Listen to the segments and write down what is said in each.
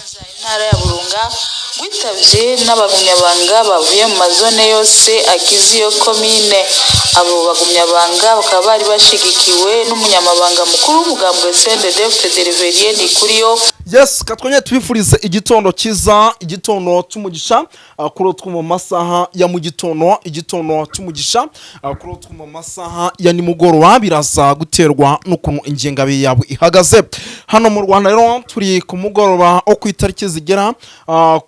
Bubanza, intara ya Burunga, rwitavye n'abagumyabanga bavuye mu mazone yose agize iyo komine. Abo bagumyabanga bakaba bari bashigikiwe n'umunyamabanga mukuru w'umugambwe CNDD-FDD, Reverien Ndikuriyo. Yes, katwongere tubifurize igitondo cyiza, igitondo cy'umugisha kuri utwo mu masaha ya mu gitondo, igitondo cy'umugisha kuri utwo mu masaha ya nimugoroba, biraza guterwa n'ukuntu ingengabihe yawe ihagaze. Hano mu Rwanda rero turi ku mugoroba wo ku itariki zigera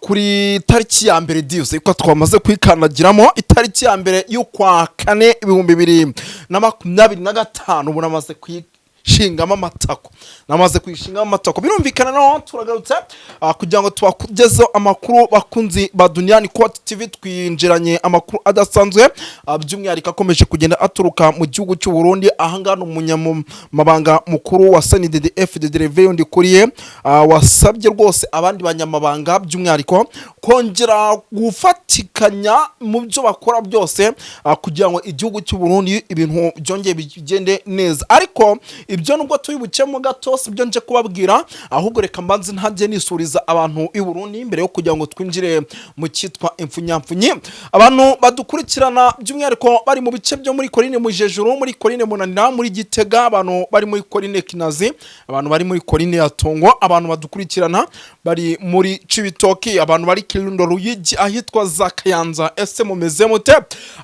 kuri tariki ya mbere dize ko twamaze kwikandagiramo itariki ya mbere y'ukwa kane 2025. Ubu namaze shingamo amatako, namaze kuyishingamo amatako. Birumvikana no turagarutse kugira ngo tubakugezeho amakuru. Bakunzi ba Duniyani Koti TV, twinjiranye amakuru adasanzwe, by'umwihariko akomeje kugenda aturuka mu gihugu cy'u Burundi. Ahangaha ni umunyamabanga mukuru wa CNDD FDD, Reverien Ndikuriye, wasabye rwose abandi banyamabanga by'umwihariko kongera gufatikanya mu byo bakora byose kugira ngo igihugu cy'u Burundi ibintu byongeye bigende neza. Ariko ibyo nubwo tubibukemo gato si byo nje kubabwira, ahubwo reka mbanze ntajye nisuriza abantu i Burundi mbere yo kugira ngo twinjire mu cyitwa impfunyapfunyi. Abantu badukurikirana by'umwihariko bari mu bice byo muri Korine Mujejuru, muri Korine Munanira, muri Gitega, abantu bari muri Korine Kinazi, abantu bari muri Korine ya Tongo, abantu badukurikirana bari muri Cibitoki, abantu bari Kirundo, Ruyigi, ahitwa za Kayanza, ese mumeze mute?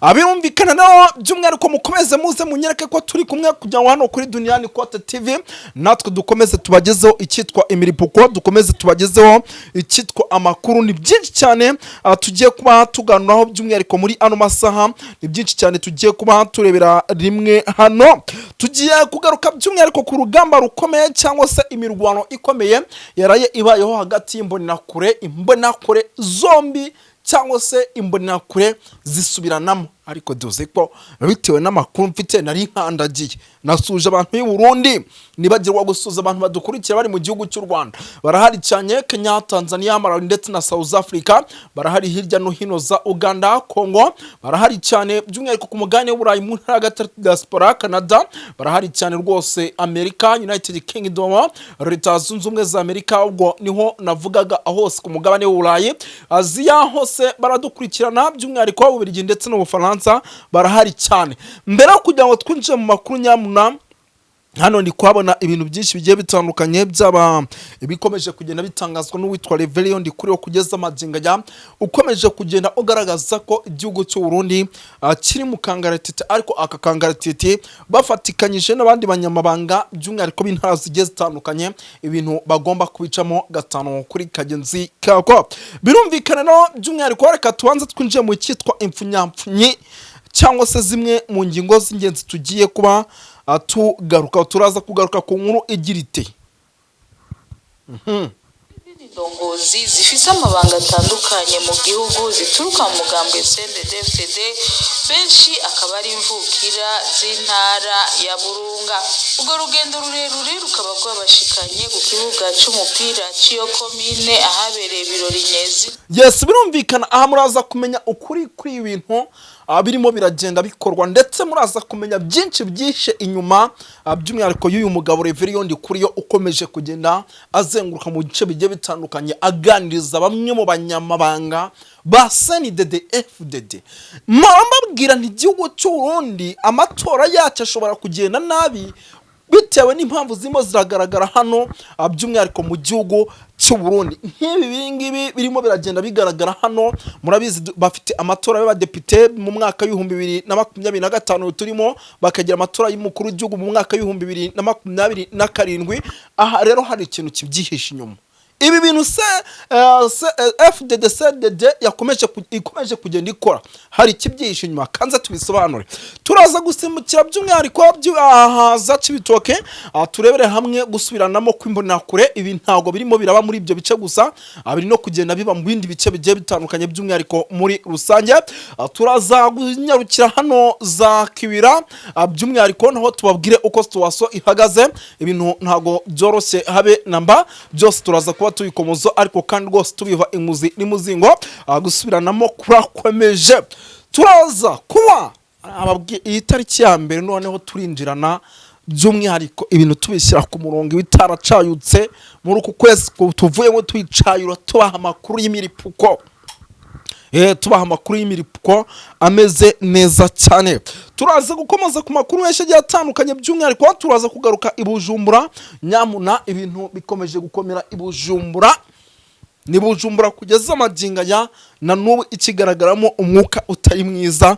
Abirumvikana naho by'umwihariko mukomeze muze munyereke ko turi kumwe kugira ngo hano kuri Duniyani Kote TV natwe dukomeze tubagezeho icyitwa imiripuko, dukomeze tubagezeho icyitwa amakuru. Ni byinshi cyane tugiye kuba tuganuraho by'umwihariko muri ano masaha, ni byinshi cyane tugiye kuba turebera rimwe hano. Tugiye kugaruka by'umwihariko ku rugamba rukomeye cyangwa se imirwano ikomeye yaraye ibayeho hagati y'imbonerakure, imbonakure zombi cyangwa se imbonerakure zisubiranamo. Ariko duzi ko bitewe n'amakuru mfite nari nkandagiye nasuje abantu b'i Burundi, nibagirwa gusuza abantu badukurikira bari mu gihugu cy'u Rwanda. Barahari cyane: Kenya, Tanzania, Malawi ndetse na South Africa. Barahari hirya no hino za Uganda, Congo, barahari cyane by'umwihariko ku mugabane w'Uburayi mu ntara ya gatatu, diaspora Canada barahari cyane rwose, America, United Kingdom, Leta Zunze Ubumwe za Amerika, ubwo niho navugaga hose ku mugabane w'Uburayi, Aziya hose baradukurikirana, by'umwihariko Ububiligi ndetse n'Ubufaransa barahari cyane. Mbere yo kugira ngo twinjire mu makuru nyamuna, hano ndi kuhabona ibintu byinshi bigiye bitandukanye, byaba ibikomeje kugenda bitangazwa n'uwitwa Reverien Ndikuriyo kugeza amagingo aya, ukomeje kugenda ugaragaza ko igihugu cy'u Burundi kiri mu kangaratete. Ariko aka kangaratete bafatikanyije n'abandi banyamabanga by'umwihariko b'intara zigiye zitandukanye, ibintu bagomba kubicamo gatanu kuri kagenzi kako. Birumvikana no by'umwihariko reka tubanze twinjiye mu cyitwa impfunyapfunyi cyangwa se zimwe mu ngingo z'ingenzi tugiye kuba tugaruka. Turaza kugaruka ku nkuru igira ite: Indongozi zifise amabanga atandukanye mu gihugu zituruka mu mugambwe CNDD-FDD, benshi akaba ari imvukira z'intara ya Burunga. Urwo rugendo rurerure rukaba rwabashikanye ku kibuga c'umupira c'iyo komine ahabereye ibirori nyezi. Yes, birumvikana aha muraza kumenya ukuri kuri ibi bintu birimo biragenda bikorwa, ndetse muraza kumenya byinshi byishe inyuma, by'umwihariko y'uyu mugabo Reverien Ndikuriyo ukomeje kugenda azenguruka mu bice bigiye bitandukanye aganiriza bamwe mu banyamabanga ba CNDD FDD. Mpora mbabwira nti igihugu cy'u Burundi amatora yacyo ashobora kugenda nabi bitewe n'impamvu zirimo ziragaragara hano, by'umwihariko mu gihugu cy'u Burundi. Nk'ibi ngibi birimo biragenda bigaragara hano, murabizi bafite amatora y'abadepite mu mwaka w'2025 turimo, bakagira amatora y'umukuru w'igihugu mu mwaka w'2027. Aha rero hari ikintu kibyihishe inyuma. Ibi bintu se FDD CDD yakomeje ikomeje kugenda ikora, hari ikibyihishe inyuma, kanze tubisobanure. Turaza gusimbukira by'umwihariko aha za Cibitoke, turebere hamwe gusubiranamo kw'imbonakure. Ibi ntabwo birimo biraba muri ibyo bice gusa, biri no kugenda biba mu bindi bice bigiye bitandukanye by'umwihariko muri rusange. Turaza kunyarukira hano za Kibira, by'umwihariko naho tubabwire uko situation ihagaze. Ibintu ntabwo byoroshye habe namba. Byose turaza kuba tubikomoza, ariko kandi rwose tubiva imuzi n'imuzingo. Gusubiranamo kurakomeje. Turaza kuba ababwiye iyi tariki ya mbere, noneho turinjirana By'umwihariko ibintu tubishyira ku murongo, ibitaracayutse muri uku kwezi tuvuyemo tuyicayura, tubaha amakuru y'imiripuko, tubaha amakuru y'imiripuko ameze neza cyane. Turaza gukomeza ku makuru menshi agiye atandukanye, by'umwihariko turaza kugaruka i Bujumbura. Nyamuna ibintu bikomeje gukomera i Bujumbura. Ni Bujumbura kugeza amagingo aya na n'ubu ikigaragaramo umwuka utari mwiza,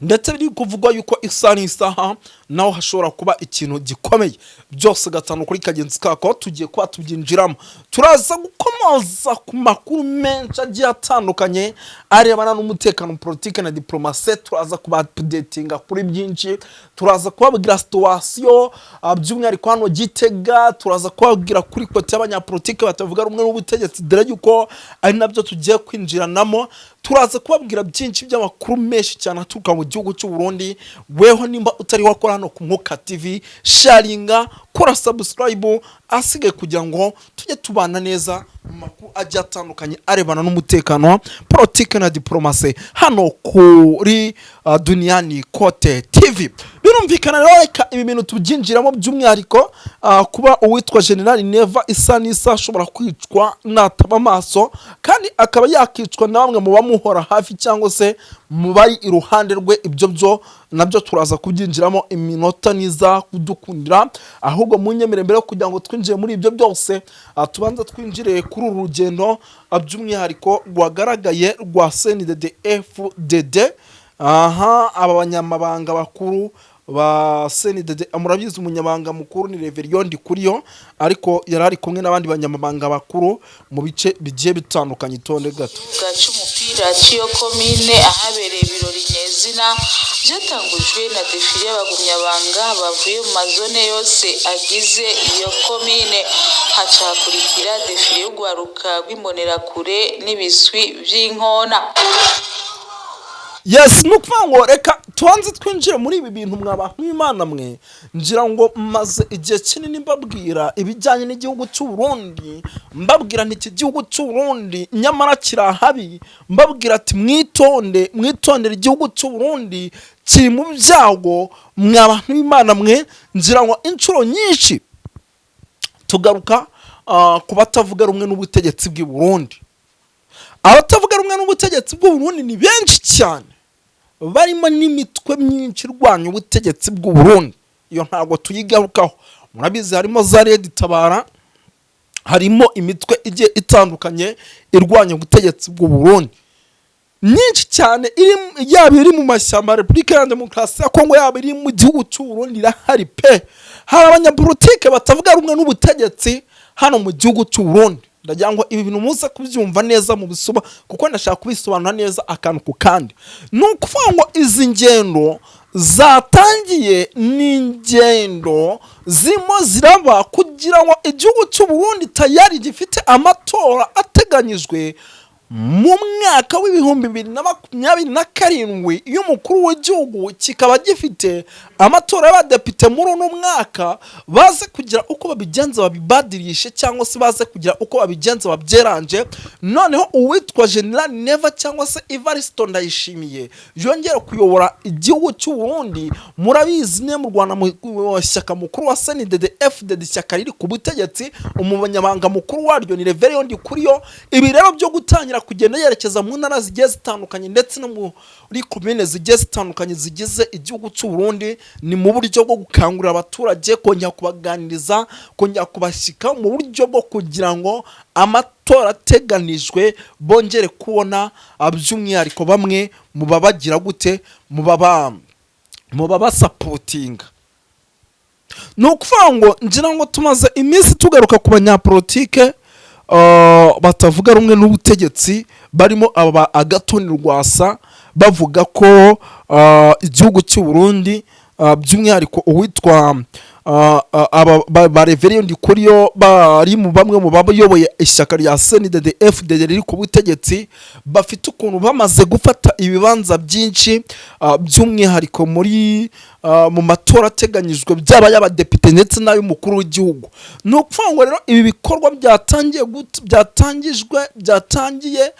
ndetse biri kuvugwa yuko isaha n'isaha naho hashobora kuba ikintu gikomeye. Byose gatanu kuri kagenzi kako tugiye kuba tubyinjiramo. Turaza gukomoza ku makuru menshi agiye atandukanye arebana n'umutekano, politike na diplomasi. Turaza kubaupdatinga kuri byinshi, turaza kubabwira situation, by'umwihariko hano Gitega. Turaza kubabwira kuri côté y'abanyapolitike batavuga rumwe n'ubutegetsi, dore yuko ari nabyo tugiye kwinjiranamo. Turaza kubabwira byinshi by'amakuru menshi cyane aturuka mu gihugu cy'u Burundi. Weho nimba utari wakora hano ku Mwuka TV, sharinga, kora subscribe, asigaye kugira ngo tujye tubana neza mu makuru agiye atandukanye arebana n'umutekano, politike na diplomasi hano kuri Duniani Kote TV. Birumvikana rero, reka ibi bintu tubyinjiramo, by'umwihariko kuba uwitwa General Neva isa n'isa ashobora kwicwa nataba amaso, kandi akaba yakicwa na bamwe mu bamuhora hafi cyangwa se mu bari iruhande rwe. Ibyo byo nabyo turaza kubyinjiramo iminota niza kudukundira. Ahubwo munyemere, mbere yo kugira ngo twinjire muri ibyo byose, tubanze twinjire kuri uru rugendo, by'umwihariko rwagaragaye rwa CNDD FDD. Aha aba banyamabanga bakuru ba CNDD, murabizi umunyamabanga mukuru ni Reverien Ndikuriyo, ariko yari ari kumwe n'abandi banyamabanga bakuru mu bice bigiye bitandukanye. Itonde gato. Kibuga c'umupira c'iyo komine, ahabereye ibirori nyezina vyatangujwe na défilé y'abagumyabanga bavuye mu mazone yose agize iyo komine. Haca hakurikira défilé y'urwaruka rw'imbonerakure n'ibiswi vy'inkona. Yes, ni ukuvuga ngo reka tubanze twinjire muri ibi bintu. Mwaba nk'Imana mwe, ngira ngo maze igihe kinini mbabwira ibijyanye n'igihugu cy'u Burundi, mbabwira nti iki gihugu cy'u Burundi nyamara kiri ahabi, mbabwira ati mwitonde, mwitondere, igihugu cy'u Burundi kiri mu byago. Mwaba nk'Imana mwe, ngira ngo inshuro nyinshi tugaruka ku batavuga rumwe n'ubutegetsi bw'i Burundi. Abatavuga rumwe n'ubutegetsi bw'u Burundi ni benshi cyane, barimo n'imitwe myinshi irwanya ubutegetsi bw'u Burundi. Iyo ntabwo tuyigarukaho, murabizi, harimo za RED Tabara, harimo imitwe igiye itandukanye irwanya ubutegetsi bw'u Burundi myinshi cyane, iri yaba iri mu mashyamba ya Repubulika ya Demokarasi ya Kongo, yaba iri mu gihugu cy'u Burundi, irahari pe. Hari abanyapolitike batavuga rumwe n'ubutegetsi hano mu gihugu cy'u Burundi. Ndagira ngo ibi bintu muze kubyumva neza mu bisoba, kuko ndashaka kubisobanura neza akantu ku kandi. Ni ukuvuga ngo izi ngendo zatangiye ni ingendo zirimo ziraba kugira ngo igihugu cy'u Burundi tayari gifite amatora ateganyijwe mu mwaka w'2027 y'umukuru w'igihugu, kikaba gifite amatora y'abadepite muri uno mwaka, baze kugira uko babigenza babibadirishe, cyangwa se baze kugira uko babigenza babyeranje, noneho uwitwa General Neva cyangwa se Evariste Ndayishimiye yongera kuyobora igihugu cy'u Burundi. Murabizi ne mu Rwanda, mu shyaka mukuru wa CNDD FDD, ishyaka riri ku butegetsi, umunyamabanga mukuru waryo ni Reverien Ndikuriyo. Ibi rero byo gutangira kugenda yerekeza mu ntara zigiye zitandukanye ndetse no muri komine zigiye zitandukanye zigize igihugu cy'u Burundi ni mu buryo bwo gukangurira abaturage, kongera kubaganiriza, kongera kubashyika mu buryo bwo kugira ngo amatora ateganijwe bongere kubona, by'umwihariko bamwe mu babagira gute, mu babasupportinga. Ni ukuvuga ngo ngira ngo tumaze iminsi tugaruka ku banyapolitike batavuga rumwe n'ubutegetsi, barimo aba Agathon Rwasa, bavuga ko igihugu cy'u Burundi, by'umwihariko uwitwa aba ba Reverien Ndikuriyo, bari mu bamwe mu bayoboye ishyaka rya CNDD FDD riri ku butegetsi, bafite ukuntu bamaze gufata ibibanza byinshi, by'umwihariko muri mu matora ateganyijwe, byaba y'abadepite ndetse n'ay'umukuru w'igihugu. Ni ukuvuga ngo rero ibi bikorwa byatangiye byatangijwe, byatangiye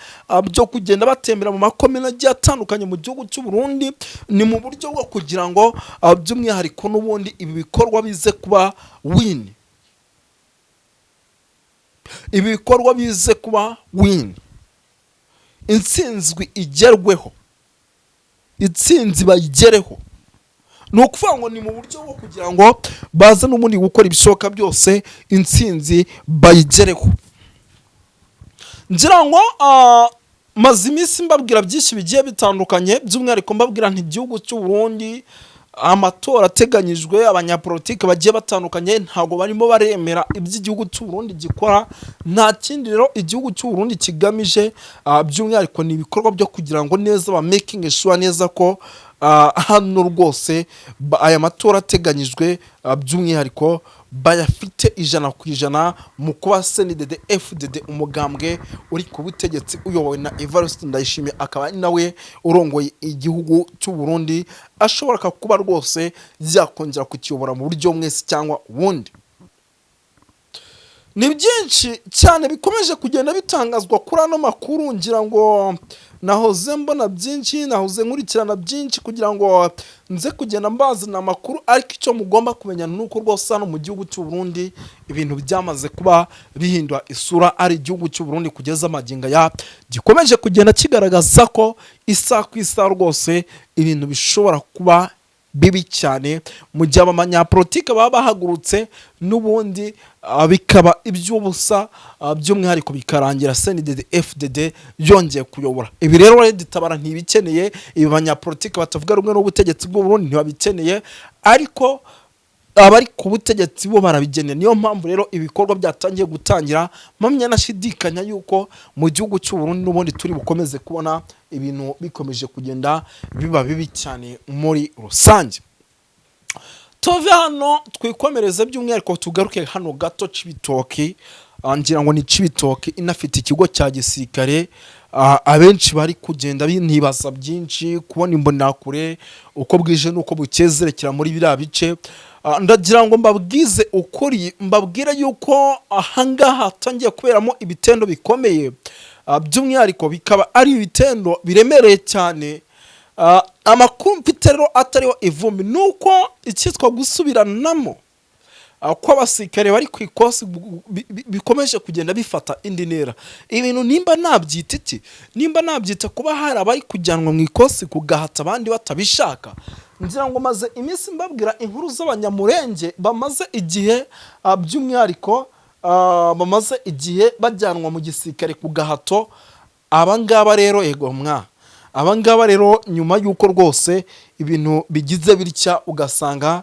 byo kugenda batembera mu makomine agiye atandukanye mu gihugu cy'u Burundi, ni mu buryo bwo kugira ngo by'umwihariko n'ubundi ibi bikorwa bize kuba win, ibi bikorwa bize kuba win, intsinzwi igerweho, intsinzi bayigereho. Ni ukuvuga ngo ni mu buryo bwo kugira ngo baze n'ubundi gukora ibishoboka byose intsinzi bayigereho. Ngira ngo maze iminsi mbabwira byinshi bigiye bitandukanye, by'umwihariko mbabwira nti igihugu cy'u Burundi, amatora ateganyijwe, abanyapolitiki bagiye batandukanye ntabwo barimo baremera iby'igihugu cy'u Burundi gikora. Nta kindi rero igihugu cy'u Burundi kigamije, by'umwihariko ni ibikorwa byo kugira ngo neza ba making sure neza ko hano rwose aya matora ateganyijwe, by'umwihariko bayafite 100% mu kuba CNDD FDD, umugambwe uri ku butegetsi uyobowe na Evariste Ndayishimiye, akaba ari nawe urongoye igihugu cy'u Burundi, ashobora kuba rwose yakongera kukiyobora mu buryo mwese cyangwa ubundi. Ni byinshi cyane bikomeje kugenda bitangazwa kuri ano makuru. Ngira ngo nahoze mbona byinshi, nahoze nkurikirana byinshi kugira ngo nze kugenda mbazana amakuru, ariko icyo mugomba kumenya ni uko rwose hano mu gihugu cy'u Burundi ibintu byamaze kuba bihindura isura. Ari igihugu cy'u Burundi kugeza amagingo aya gikomeje kugenda kigaragaza ko isaha ku isaha rwose ibintu bishobora kuba bibi cyane, mu gihe abanyapolitike baba bahagurutse n'ubundi bikaba iby'ubusa, by'umwihariko bikarangira CNDD FDD yongeye kuyobora. Ibi rero Red Tabara ntibikeneye, ibi banyapolitike batavuga rumwe n'ubutegetsi bw'u Burundi ntibabikeneye, ariko abari ku butegetsi bo barabigeneye. Niyo mpamvu rero ibikorwa byatangiye gutangira. Mpamya nashidikanya yuko mu gihugu cy'u Burundi n'ubundi turi bukomeze kubona ibintu bikomeje kugenda biba bibi cyane muri rusange. Tuve hano twikomereze, by'umwihariko tugaruke hano gato Cibitoki. Ngira ngo ni Cibitoki inafite ikigo cya gisirikare. Abenshi bari kugenda binibaza byinshi kubona imbonakure uko bwije n'uko bukeye zerekera muri biriya bice. Ndagira ngo mbabwize ukuri, mbabwire yuko ahangaha hatangiye kuberamo ibitendo bikomeye, by'umwihariko bikaba ari ibitendo biremereye cyane. Amakuru mfite rero atariho ivumbi ni uko icyitwa gusubiranamo kw'abasirikare bari ku ikosi bikomeje kugenda bifata indi ntera. Ibintu nimba nabyita iki, nimba nabyita kuba hari abari kujyanwa mu ikosi ku gahato abandi batabishaka. Ngira ngo maze iminsi mbabwira inkuru z'Abanyamurenge bamaze igihe, by'umwihariko bamaze igihe bajyanwa mu gisirikare ku gahato. Abangaba rero, ego mwa, abangaba rero nyuma y'uko rwose ibintu bigize bitya, ugasanga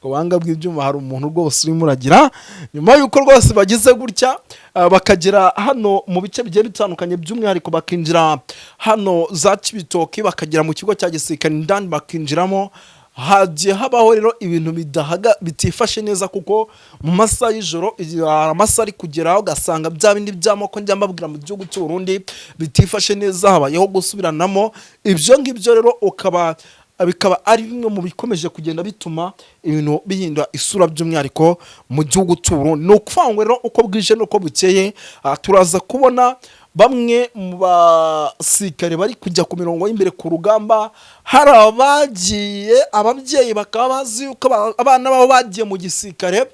ku buhanga bw'ibyuma hari umuntu rwose urimo uragira, nyuma y'uko rwose bagize gutya bakagera hano mu bice bigiye bitandukanye, by'umwihariko bakinjira hano za Cibitoki, bakagera mu kigo cya gisirikare indani bakinjiramo, hagiye habaho rero ibintu bidahaga, bitifashe neza, kuko mu masaha y'ijoro hari amasaha ari kugeraho ugasanga bya bindi by'amoko njya mbabwira mu gihugu cy'u Burundi bitifashe neza, habayeho gusubiranamo. Ibyo ngibyo rero bikaba ari bimwe mu bikomeje kugenda bituma ibintu bihindura isura, by'umwihariko mu gihugu cy'u Burundi. Ni ukuvuga ngo rero uko bwije n'uko bukeye, turaza kubona bamwe mu basirikare bari kujya ku mirongo y'imbere ku rugamba, hari abagiye, ababyeyi bakaba bazi yuko abana babo bagiye mu gisirikare,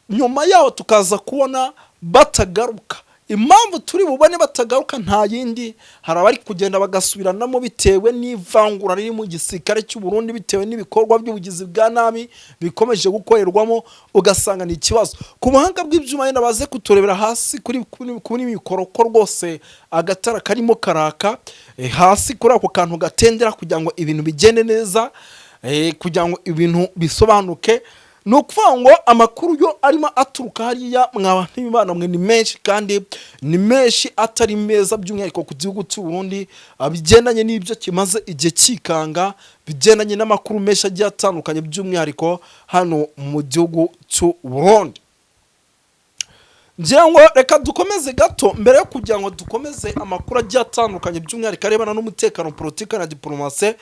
nyuma yaho tukaza kubona batagaruka. Impamvu turi bubone batagaruka nta yindi, hari abari kugenda bagasubiranamo bitewe n'ivangura riri mu gisirikare cy'u Burundi, bitewe n'ibikorwa by'ubugizi bwa nabi bikomeje gukorerwamo, ugasanga ni ikibazo. Ku buhanga bw'ibyuma yenda baze kuturebera hasi kuri mikoro ko rwose agatara karimo karaka hasi kuri ako kantu gatendera, kugira ngo ibintu bigende neza, kugira ngo ibintu bisobanuke. Ni ukuvuga ngo amakuru yo arimo aturuka hariya, mwaba ntibibana mwe, ni menshi kandi ni menshi atari meza, by'umwihariko ku gihugu cy'u Burundi, bigendanye n'ibyo kimaze igihe kikanga, bigendanye n'amakuru menshi agiye atandukanye, by'umwihariko hano mu gihugu cy'u Burundi. Ngira ngo Ngira ngo reka dukomeze gato. Mbere yo kugira ngo dukomeze amakuru agiye atandukanye, by'umwihariko arebana n'umutekano, politiki na diporomasi,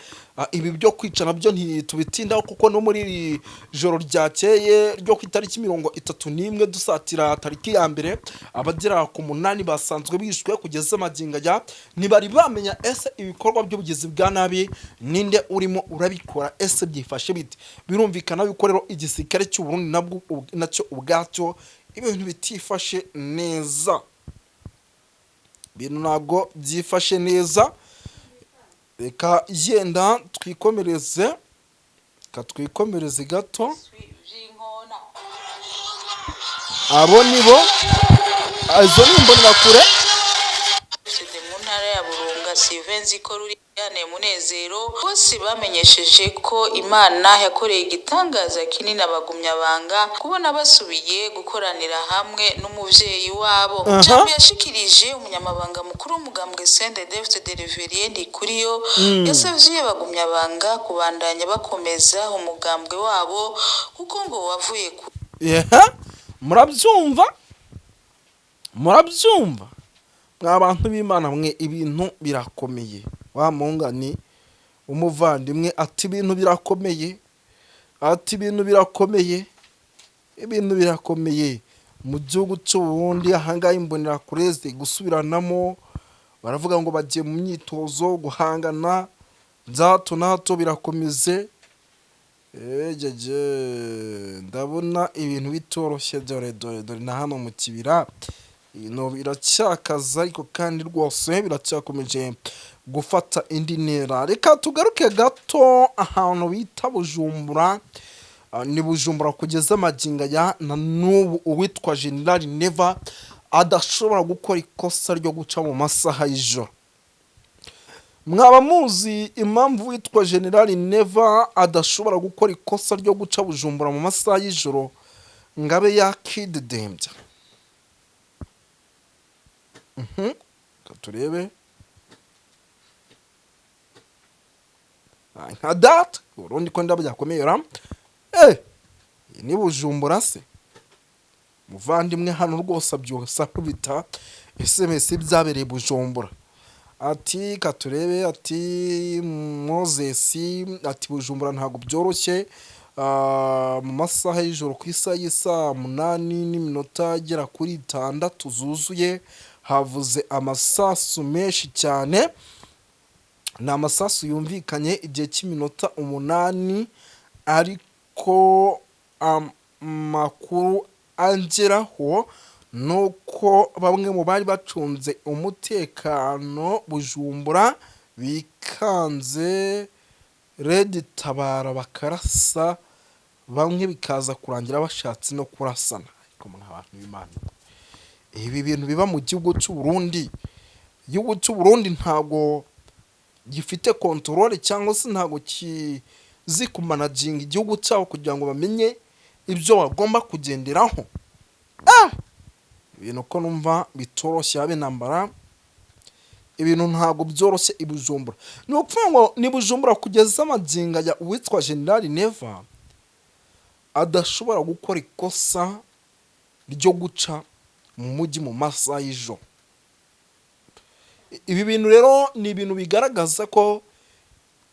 ibi byo kwica nabyo ntitubitindaho, kuko no muri iri joro ryakeye ryo ku itariki 31 dusatira tariki ya mbere, abagera ku 8 basanzwe bishwe. Kugeza amagingo aya ntibari bamenya ese ibikorwa by'ubugizi bwa nabi ninde urimo urabikora, ese byifashe bite? Birumvikana yuko rero igisirikare cy'u Burundi nabwo nacyo ubwacyo ibintu bitifashe neza, ibintu ntabwo byifashe neza. Reka yenda twikomereze, reka twikomereze gato. Vy'inkona. Abo nibo, izo ni imbonerakure. Perezida mu ntara ya Burunga, Sylvain Nzikoruriane Munezero, bose bamenyesheje ko Imana yakoreye igitangaza kinini abagumyabanga kubona basubiye gukoranira hamwe n'umuvyeyi wabo. Jambo yashikirije umunyamabanga mukuru w'umugambwe CNDD-FDD, Reverien Ndikuriyo, yasavye abagumyabanga kubandanya bakomeza umugambwe wabo kuko ngo wavuye ku Yehe, murabyumva, murabyumva mwa bantu b'Imana mwe, ibintu birakomeye. Wa mungani umuvandimwe ati ibintu birakomeye, ati ibintu birakomeye, ibintu birakomeye mu gihugu cy'u Burundi. Ahangaha imbonerakure ziri gusubiranamo, baravuga ngo bagiye mu myitozo guhangana bya hato na hato, birakomeze. Ejeje, ndabona ibintu bitoroshye. Dore dore dore na hano mu kibira ibintu biracyakaza, ariko kandi rwose biracyakomeje gufata indi ntera. Reka tugaruke gato ahantu bita Bujumbura. Ni Bujumbura kugeza amagingo aya na n'ubu uwitwa General Neva adashobora gukora ikosa ryo guca mu masaha y'ijoro. Mwaba muzi impamvu witwa General Neva adashobora gukora ikosa ryo guca Bujumbura mu masaha y'ijoro ngo abe yakidedembya? Reka turebe. Nka data Uburundi ko ndabyakomeye ra, iyi ni Bujumbura se muvandimwe. Hano rwose abyusa nkubita SMS byabereye Bujumbura, ati katurebe, ati Moses, ati Bujumbura ntabwo byoroshye. Mu masaha y'ijoro, ku isaha y'isaa 8:60 zuzuye, havuze amasasu menshi cyane. Ni amasasu yumvikanye igihe cy'iminota 8, ariko amakuru angeraho ni uko bamwe mu bari bacunze umutekano Bujumbura bikanze RED Tabara bakarasa bamwe, bikaza kurangira bashatse no kurasana. Ariko mwa bantu b'Imana, ibi bintu biba mu gihugu cy'u Burundi, igihugu cy'u Burundi ntabwo gifite contrôle cyangwa se ntabwo kizi kumanaginga igihugu cyabo kugira ngo bamenye ibyo bagomba kugenderaho. Ibintu ko numva bitoroshye, habe intambara, ibintu ntabwo byoroshye i Bujumbura. Ni ukuvuga ngo ni Bujumbura kugeza amagingo aya uwitwa General Neva adashobora gukora ikosa ryo guca mu mujyi mu masaha y'ijoro. Ibi bintu rero ni ibintu bigaragaza ko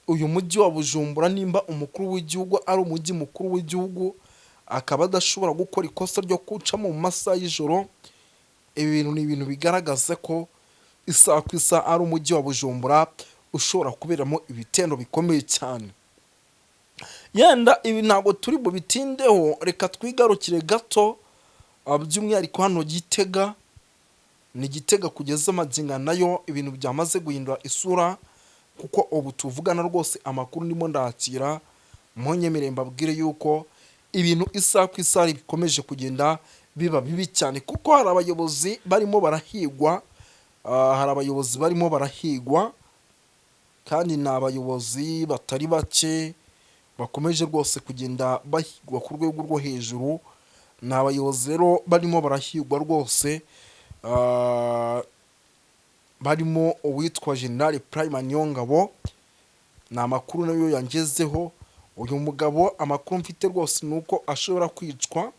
uyu mujyi wa Bujumbura, nimba umukuru w'igihugu ari umujyi mukuru w'igihugu, akaba adashobora gukora ikosa ryo gucamo mu masaha y'ijoro, ibi bintu ni ibintu bigaragaza ko isaha ku isaha ari umujyi wa Bujumbura ushobora kuberamo ibitendo bikomeye cyane. Yenda ibi ntabwo turi bubitindeho, reka twigarukire gato, by'umwihariko hano Gitega. Ni Gitega kugeza amagingo nayo ibintu byamaze guhindura isura, kuko ubu tuvugana rwose amakuru ndimo ndakira, munyemerere mbabwire yuko ibintu isaha ku isaha bikomeje kugenda biba bibi cyane, kuko hari abayobozi barimo barahigwa, hari abayobozi barimo barahigwa, kandi ni abayobozi batari bake bakomeje rwose kugenda bahigwa ku rwego rwo hejuru. Ni abayobozi rero barimo barahigwa rwose, barimo uwitwa General Prime Niyongabo. Ni amakuru nayo yangezeho. Uyu mugabo amakuru mfite rwose ni uko ashobora kwicwa,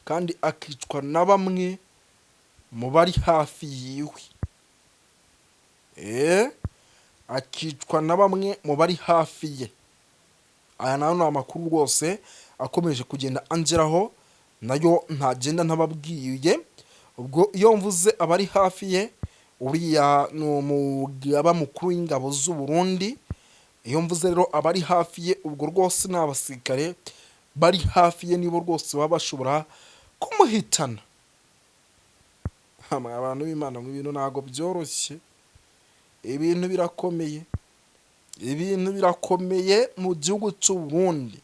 kandi akicwa na bamwe mu bari hafi yiwe, akicwa na bamwe mu bari hafi ye. Aya nayo ni amakuru rwose akomeje kugenda angeraho, nayo ntagenda ntababwiye. Ubwo iyo mvuze abari hafi ye, uriya ni umugaba mukuru w'ingabo z'u Burundi. Iyo mvuze rero abari hafi ye, ubwo rwose ni abasirikare bari hafi ye, nibo rwose baba bashobora kumuhitana. Hamwe abantu b'Imana mu bintu ntabwo byoroshye, ibintu birakomeye, ibintu birakomeye mu gihugu cy'u Burundi.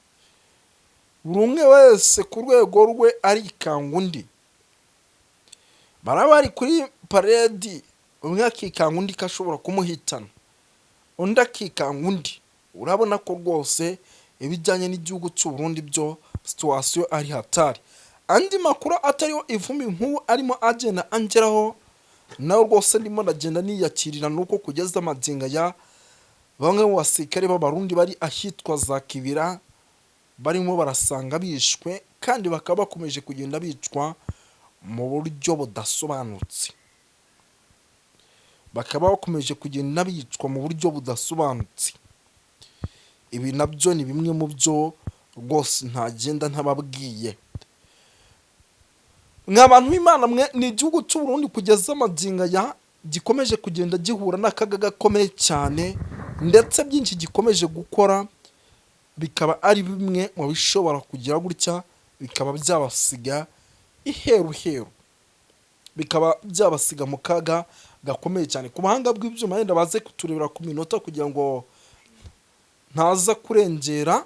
Buri umwe wese ku rwego rwe arikanga undi. Baraba bari kuri parade, umwe akikanga undi ko ashobora kumuhitana, undi akikanga undi. Urabona ko rwose ibijyanye n'igihugu cy'u Burundi byo situation ari hatari. Andi makuru atariho ivumbi nk'ubu arimo agenda angeraho nawe rwose ndimo ndagenda niyakirira, nuko kugeza amagingo aya bamwe mu basirikare b'Abarundi bari ahitwa za Kibira barimo barasanga bishwe, kandi bakaba bakomeje kugenda bicwa mu buryo budasobanutse, bakaba bakomeje kugenda bicwa mu buryo budasobanutse. Ibi nabyo ni bimwe mu byo rwose ntagenda ntababwiye. Mwa bantu b'Imana mwe, ni igihugu cy'u Burundi kugeza amagingo aya gikomeje kugenda gihura n'akaga gakomeye cyane, ndetse byinshi gikomeje gukora bikaba ari bimwe mu bishobora kugira gutya bikaba byabasiga iheruheru, bikaba byabasiga mu kaga gakomeye cyane. Ku buhanga bw'ibyuma yenda baze kuturebera ku minota kugira ngo ntaza kurengera,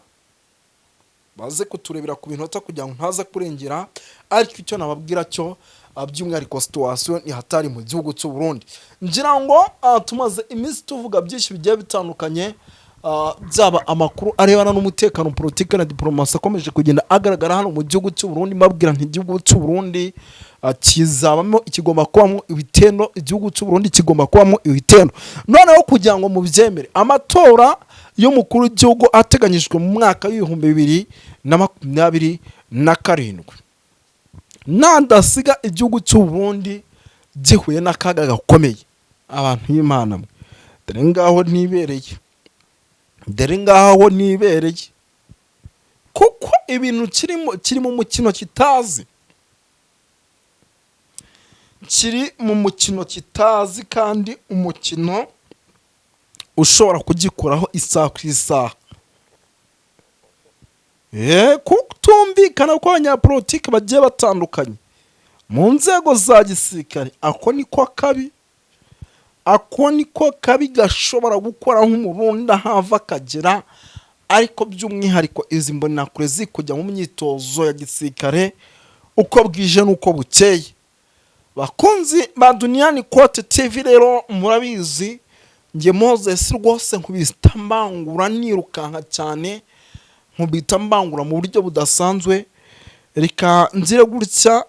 baze kuturebera ku minota kugira ngo ntaza kurengera. Ariko icyo nababwira cyo, by'umwihariko situation ni hatari mu gihugu cy'u Burundi. Ngira ngo tumaze iminsi tuvuga byinshi bigiye bitandukanye, byaba amakuru arebana n'umutekano, politiki na diplomasi akomeje kugenda agaragara hano mu gihugu cy'u Burundi. Mbabwira nti igihugu cy'u Burundi kizabamo, kigomba kubamo ibitendo, igihugu cy'u Burundi kigomba kubamo ibitendo. Noneho kugira ngo mubyemere, amatora y'umukuru w'igihugu ateganyijwe mu mwaka w'2027 nadasiga igihugu cy'u Burundi gihuye n'akaga gakomeye. Abantu b'Imana mwe, dore ngaho nibereye, dore ngaho nibereye, kuko ibintu kirimo kiri mu mukino kitazi, kiri mu mukino kitazi, kandi umukino ushobora kugikoraho isaha ku isaha. Kutumvikana kw'abanyapolitiki bagiye batandukanye mu nzego za gisirikare, ako niko kabi, ako niko kabi gashobora gukora nk'Umurundi ahava akagera. Ariko by'umwihariko izi mbonakure ziri kujya mu myitozo ya gisirikare uko bwije n'uko bukeye. Bakunzi ba Duniyani Kote TV rero, murabizi njye Moses rwose nkubita mbangura, nirukanka cyane, nkubita mbangura mu buryo budasanzwe. Reka nzire gutya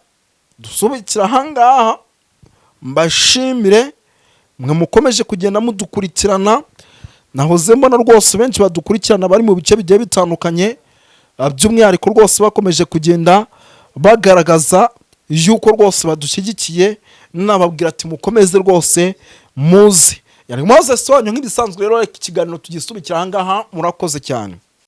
dusubikira ahangaha, mbashimire mwe mukomeje kugenda mudukurikirana. Nahoze mbona rwose benshi badukurikirana bari mu bice bigiye bitandukanye, by'umwihariko rwose bakomeje kugenda bagaragaza yuko rwose badushyigikiye. Nababwira ati mukomeze rwose muze. Yari Moses wanyu nk'ibisanzwe. Rero reka ikiganiro tugisubikira ahangaha, murakoze cyane.